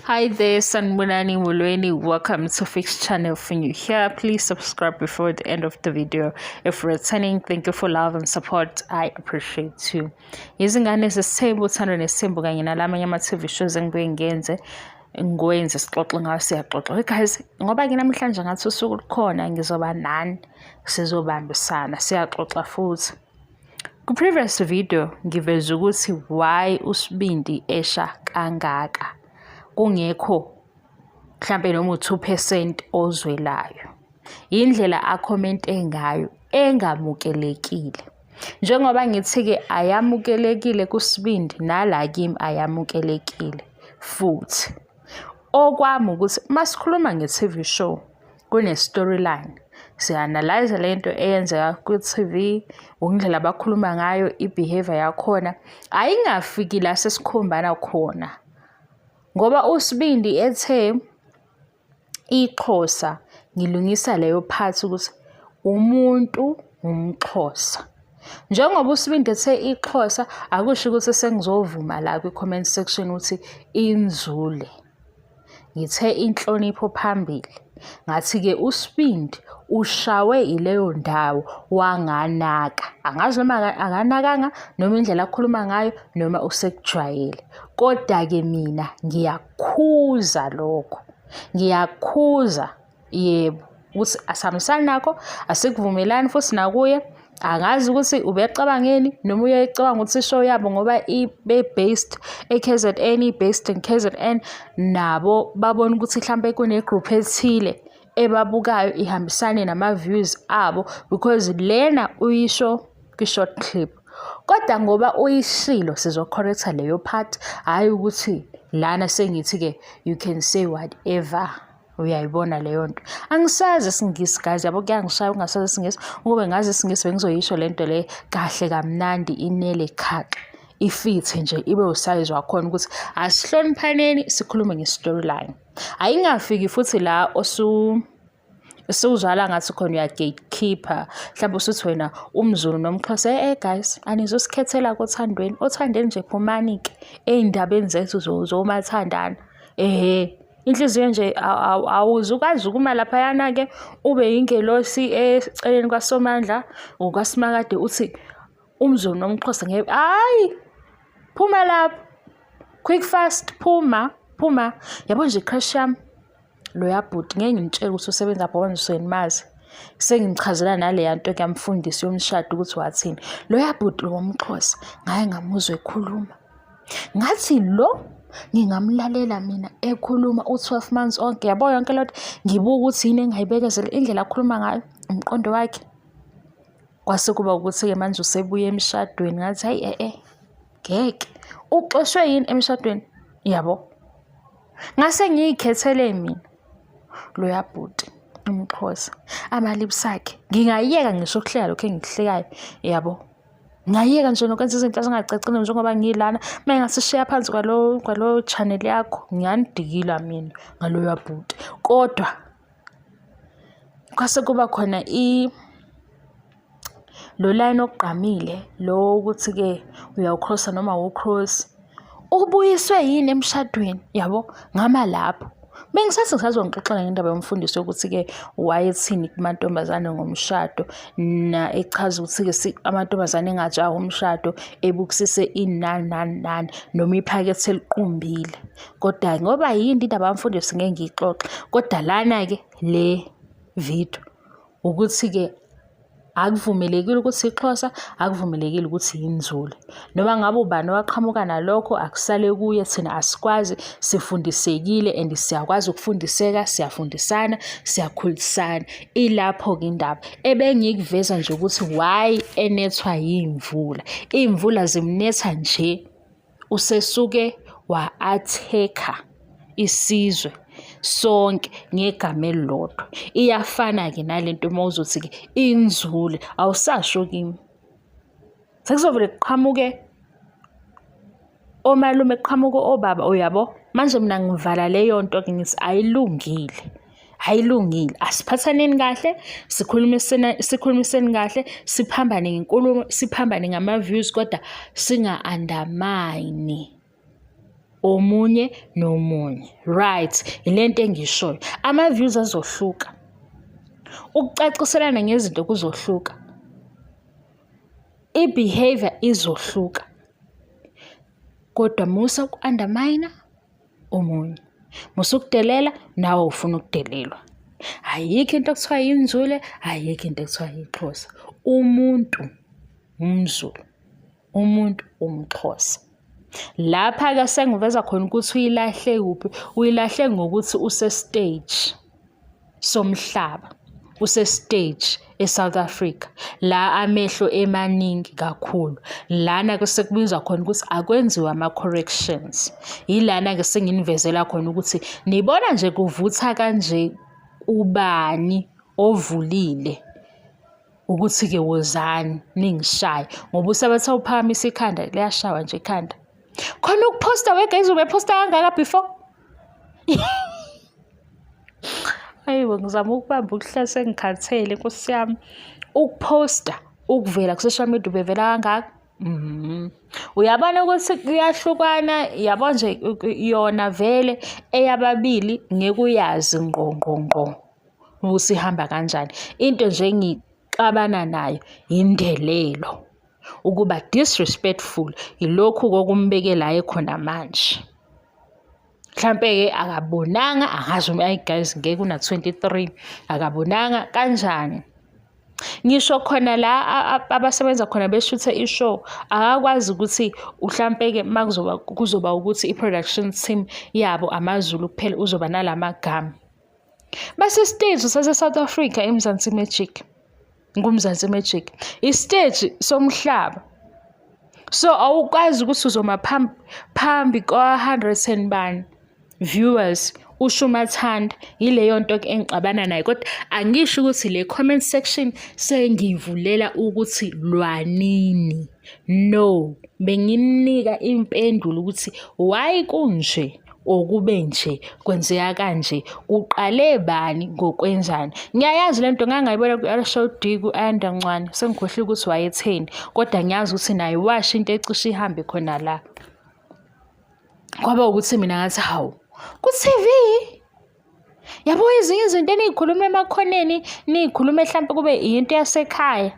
Hi there, Sanibonani Molweni. Welcome to Fix Channel. If you're new here, please subscribe before the end of the video. If returning, thank you for love and support. I appreciate you. Izingane zesithembu, uthando nesithembu kanye nalamanye ama-TV shows engibuye ngenze ngikwenze sixoxe ngayo siyaxoxa. Hey guys, ngoba ke namhlanje ngathi usuku lukhona ngizoba nani sizobambisana siyaxoxa futhi. Ku-previous video ngiveze ukuthi why uSibindi esha kangaka kungekho mhlampe noma u-2% ozwelayo. Indlela a-commente ngayo engamukelekile. Njengoba ngithi-ke ayamukelekile kuSibindi nala kimi ayamukelekile futhi. Okwami ukuthi masikhuluma nge-TV show kune-storyline. Siya-analyze lento eyenzeka ku-TV, indlela abakhuluma ngayo, i-behavior yakhona. Ayingafiki la sesikhombana khona ngoba uSibindi ethe iXhosa ngilungisa leyo part ukuthi umuntu umXhosa. Njengoba uSibindi ethe iXhosa akusho ukuthi sengizovuma la kwi-comment section ukuthi inzule. Ngithe inhlonipho phambili. Ngathi-ke uSibindi ushawe ileyo ndawo wanganaka. Angazi noma akanakanga noma indlela akhuluma ngayo noma usekujwayele. Kodwa-ke mina ngiyakhuza lokho. Ngiyakhuza yebo ukuthi asihambisani nakho, asikuvumelani futhi nakuye. Angazi ukuthi ubecabangeni noma uyayicabanga ukuthi i-show yabo ngoba ibe-based e-KZN, i-based in KZN, nabo babona ukuthi hlampe kune-group ethile ebabukayo ihambisane nama-views abo because lena uyisho kwi-short clip. Kodwa ngoba uyishilo sizo-correcta leyo part, hhayi ukuthi lana sengithi-ke you can say whatever. Uyayibona leyo nto. Angisazi isiNgisi guys, yabo kuyangishaya ukungasazi isiNgisi. Ukube ngazi isiNgisi bengizoyisho le nto le kahle kamnandi inele khaxa. Ifithe nje ibe usayizi wakhona ukuthi asihloniphaneni sikhulume nge-storyline. Ayingafiki futhi la usuzwala ngathi khona uya-gatekeeper mhlawumbe usuthi wena umZulu nomXhosa eh guys anizosikhethela kothandweni othandeni nje phumani-ke ey'ndabeni zethu zomathandana ehhe inhliziyo nje awuzukwazi ukuma laphayana-ke ube yingelosi eceleni kwaSomandla ukwasimakade uthi umZulu nomXhosa ngeke hhayi phuma lapho quick fast phuma phuma yabo nje crush yami loya bhuti ngeke ngimtshele ukuthi usebenza phi ngoba ngisuke ngimazi sengimchazela naleya nto kuyamfundisa yomshado ukuthi wathini loya bhuti lo womXhosa ngaye ngamuzwa ekhuluma ngathi lo ngingamlalela mina ekhuluma u-12 months onke yabo yonke lento ngibuka ukuthi yini engayibekezela indlela akhuluma ngayo umqondo wakhe kwase kuba ukuthi-ke manje usebuye emshadweni ngathi hayi e-e ngeke uxoshwe yini emshadweni yabo ngase ngiyikhethele mina loya bhuti umXhosa ama-lips akhe ngingayeka ngisho ukuhleka lokhu engikuhlekayo yabo ngayeka nje nokwenza izinto ezingacacile njengoba ngilana uma ngingasishiya phansi kwalo kwalo channel yakho ngiyanidikila mina ngaloya bhuti kodwa kwase kuba khona lo line ogqamile lo ukuthi-ke uyawukhrosa noma awukhrosi ubuyiswe yini emshadweni yabo ngama lapho bengisathi ngisazongixoxela ngendaba yomfundisi yokuthi-ke wayethini kumantombazane ngomshado na echaza ukuthi-ke amantombazane engajahi umshado ebukisise inani nani nani noma iphakethe eliqumbile kodwa ngoba yini indaba yamfundisi ngeke ngiyixoxe kodwa lana-ke le video ukuthi-ke akuvumelekile ukuthi iXhosa, akuvumelekile ukuthi yinzule. Noma ngabe ubani owaqhamuka nalokho akusale kuye, thina asikwazi, sifundisekile and siyakwazi ukufundiseka, siyafundisana, siyakhulisana. Ilapho-ke indaba. Ebengikuveza nje ukuthi why enethwa yiy'mvula. Iy'mvula zimnetha nje usesuke wa-attack-a isizwe sonke ngegama elilodwa. Iyafana-ke nalento uma uzothi-ke inzule awusasho kimi. Sekuzovele kuqhamuke omalume kuqhamuke obaba uyabo. Manje mina ngivala leyo nto-ke ngithi ayilungile. Ayilungile. Asiphathaneni kahle, sikhulumiseni kahle, siphambane ngenkulumo, siphambane ngama-views kodwa singa-undermine. omunye nomunye. Right, yilento engiyishoyo. Ama-views azohluka. Ukucaciselana ngezinto kuzohluka. I-behaviour izohluka. Kodwa musa uku-undermine omunye. Musa ukudelela nawe ufuna ukudelelwa. Ayikho into ekuthiwa yinzule, ayikho into ekuthiwa yixhosa. Umuntu umZulu, umuntu umXhosa. Lapha-ke sengiveza khona ukuthi uyilahle kuphi, uyilahle ngokuthi use-stage somhlaba, use-stage e-South Africa, la amehlo emaningi kakhulu. Lana-ke sekubizwa khona ukuthi akwenziwe ama-corrections. Yilana-ke senginivezela khona ukuthi nibona nje kuvutha kanje ubani ovulile ukuthi-ke wozani ningishaye ngoba usabatha uphakamisa ikhanda liyashawa nje ikhanda. Khona ukuphosta we guys ubephosta kangaka before? Hayibo ngizama ukubamba ukuhlala sengikhathele nkosi yami. Ukuphosta ukuvela ku-social media ubevela kangaka? Mhm. Uyabona ukuthi kuyahlukana yabo nje yona vele eyababili ngeke uyazi ngqo ngqo ngqo ukuthi ihamba kanjani. Into nje engixabana nayo indelelo. Ukuba disrespectful yilokhu kokumbeke la ekhona manje. Mhlampe-ke akabonanga angazi ayi guys ngeke una-23 akabonanga kanjani. Ngisho khona la abasebenza khona beshuthe i-show akakwazi ukuthi uhlampe-ke uma kuzoba kuzoba ukuthi i-production team yabo amaZulu kuphela uzoba nala magama. Basesiteji sase-South Africa eMzansi Magic. NguMzansi Magic. Isiteji somhlaba. So awukwazi ukuthi uzoma phambi phambi kwa-hundred and bani viewers usho umathanda yileyo nto ke engixabana nayo kodwa angisho ukuthi le comment section sengiyivulela ukuthi lwanini no benginika impendulo ukuthi why kunje okube nje kwenzeka kanje kuqale bani ngokwenzani ngiyayazi lento ngangayibona ku-RSOD ku-Ayanda Ncwane sengikhohlwe ukuthi wayetheni kodwa ngiyazi ukuthi naye washo into ecishe ihambe khona la kwaba ukuthi mina ngathi hawu ku-TV yabo ezinye izinto eniyikhuluma emakhoneni niyikhulume hlampe kube yinto yasekhaya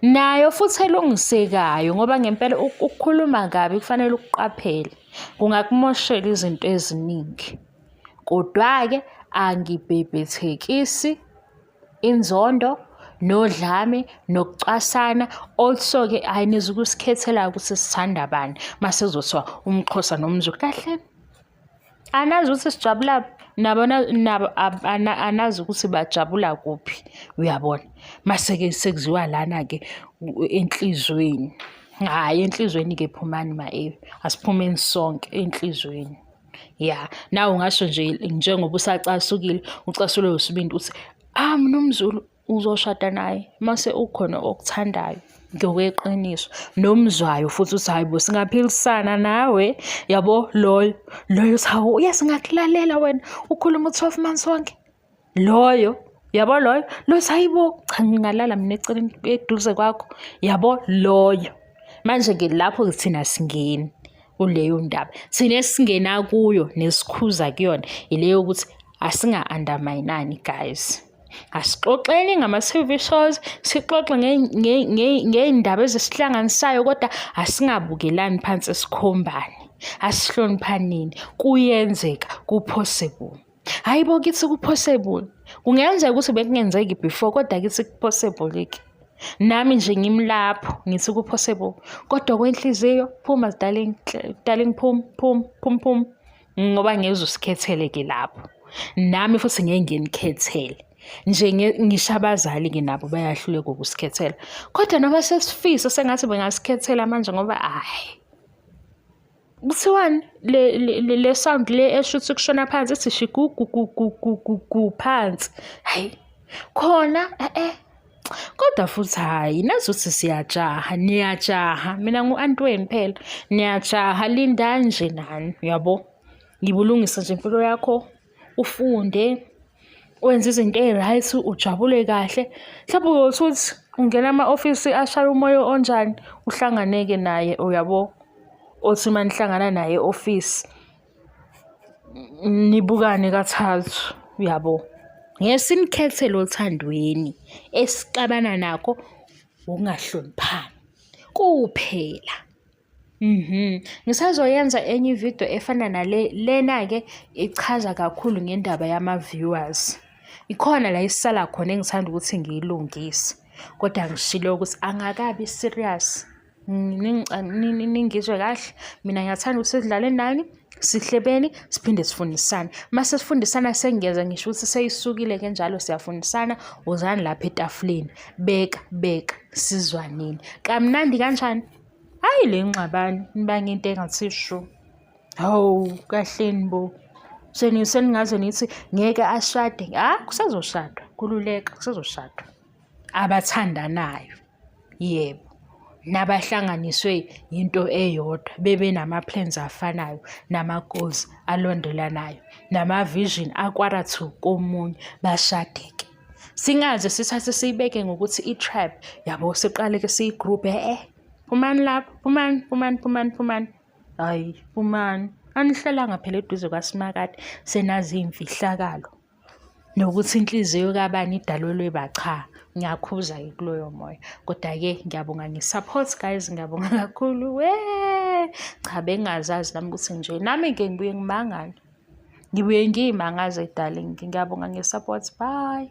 nayo futhi elungisekayo ngoba ngempela ukukhuluma kabi kufanele ukuqaphele kungakumoshela izinto eziningi kodwa-ke angibhebhethekisi inzondo nodlame nokucwasana also-ke hhayi nizukusikhethela ukuthi sithanda bani mase kuzothiwa umxhosa nomzulu kahle Anazi ukuthi sijabulaphi nabo nabo anazi ukuthi bajabula kuphi uyabona. Mase-ke sekuziwa lana-ke enhlizweni. Hhayi enhlizweni-ke phumani ma-Eve, asiphumeni sonke enhlizweni. Ya, nawe ungasho nje njengoba usacasukile, ucasulwe usibindi uthi, ah mina umZulu uzoshada naye mase ukhona okuthandayo ngokweqiniso nomzwayo futhi uthi hayi bo singaphilisana nawe yabo loyo loyo uthi hawu yes ngakulalela wena ukhuluma u-12 months wonke loyo yabo loyo lo hayi bo cha ngingalala mina eceleni eduze kwakho yabo loyo manje-ke lapho thina singeni kuleyo ndaba thina esingena kuyo nesikhuza kuyona ileyo ukuthi asinga-underminani guys. Asixoxeni ngama-TV shows, sixoxe ngey'ndaba ezisihlanganisayo kodwa asingabukelani phansi sikhombane. Asihloniphaneni, kuyenzeka, ku-possible. Hhayi bo kithi ku-possible. Kungenzeka ukuthi bekungenzeki before kodwa kithi ku-possible-ke. Nami nje ngimlapho ngithi ku-possible kodwa kwenhliziyo phuma darling, darling phuma, phuma, phuma, phuma. Ngoba ngeke usikhethele-ke lapho. Nami futhi ngeke nginikhethele. Nje ngisho abazali-ke nabo bayahluleka ukusikhethela. Kodwa noma sesifisa sengathi bengasikhethela manje ngoba hhayi. Kuthiwani le le le sound le esho ukuthi kushona phansi ithi shigugugugugugu phansi. Hhayi khona e-e. Kodwa futhi hhayi nazi ukuthi siyajaha, niyajaha. Mina ngu-anti wenu phela. Niyajaha lindani nje nani, uyabo? Ngibulungisa nje impilo yakho, ufunde, wenze izinto ey'right, ujabule kahle. Mhlawumbe uyothi uthi ungena ama-ofisi ashaya umoya onjani, uhlangane-ke naye uyabo. othi uma nihlangana naye e-ofisi nibukane kathathu, uyabo. Ngeke sinikhethele othandweni, esixabana nakho ukungahloniphani kuphela. Ngisazoyenza enye ividiyo efana nale, lena-ke ichaza kakhulu ngendaba yama-viewers. Ikhona la isisala khona engithanda ukuthi ngiyilungise, kodwa ngishilo ukuthi angakabi serious. Ningizwe kahle, mina ngiyathanda ukuthi sidlale nani, sihlebeni, siphinde sifundisane. Uma sesifundisana sengiyeza ngisho ukuthi seyisukile-ke njalo siyafundisana, wozani lapha etafuleni, beka beka sizwaneni. Kamnandi kanjani? Hhayi le ngxabano nibanga into engathi shu. Hawu kahleni bo. Seningaze nithi ngeke ashade. Ha kusazoshadwa, khululeka kusazoshadwa. Abathandanayo. Yebo. Nabahlanganiswe yinto eyodwa bebe nama-plans afanayo nama-goals alondelanayo nama-vision akwara to komunye bashade-ke. Singaze sithathe siyibeke ngokuthi i-tribe yabo siqale-ke siyi-group e-e. Phumani lapho, phumani, phumani, phumani, phumani. Hhayi, phumani. Anihlelanga phela eduze kwaSimakade senazi iy'mfihlakalo. Nokuthi inhliziyo kabani idalelwe ba cha. Ngiyakhuza-ke kuloyo moya. Koda-ke ngiyabonga nge-support guys, ngiyabonga kakhulu. Wee! Cha bengingazazi nami ukuthi nje nami-ke ngibuye ngimangale. Ngibuye ngiyimangaze darling. Ngiyabonga nge-support. Bye.